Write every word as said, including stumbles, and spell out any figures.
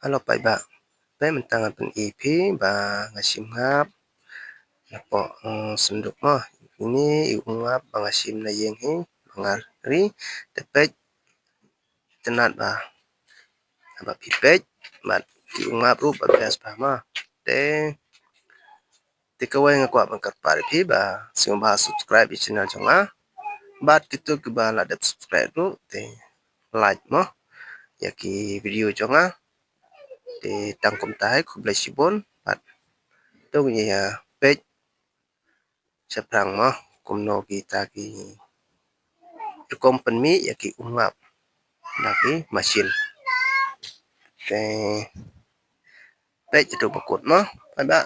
Hello paidbah. Te mynta ngan pyni phi ba nga shim ngap napoh, eh, synduk mo. Ini i u ngap ba nga shim na ïing hi ba nga ri. Te peit, itynnad ba, ba phi peit bad i u ngap ruh ba best ba mo. Te, te kawei nga kwah ban kyrpad ïa phi ba sngewbha subscribe ïa channel jong nga. Bad kito kiba la dep subscribe ruh te like mo ïa ki video jong nga. Te tang kumta hi, khublei shibun bad to ngin ïa peit shaphrang mo kumno kita ki rukom pynmih ïa ki u ngap na ki machine. Te peit ïa u ba kut mo, paidbah.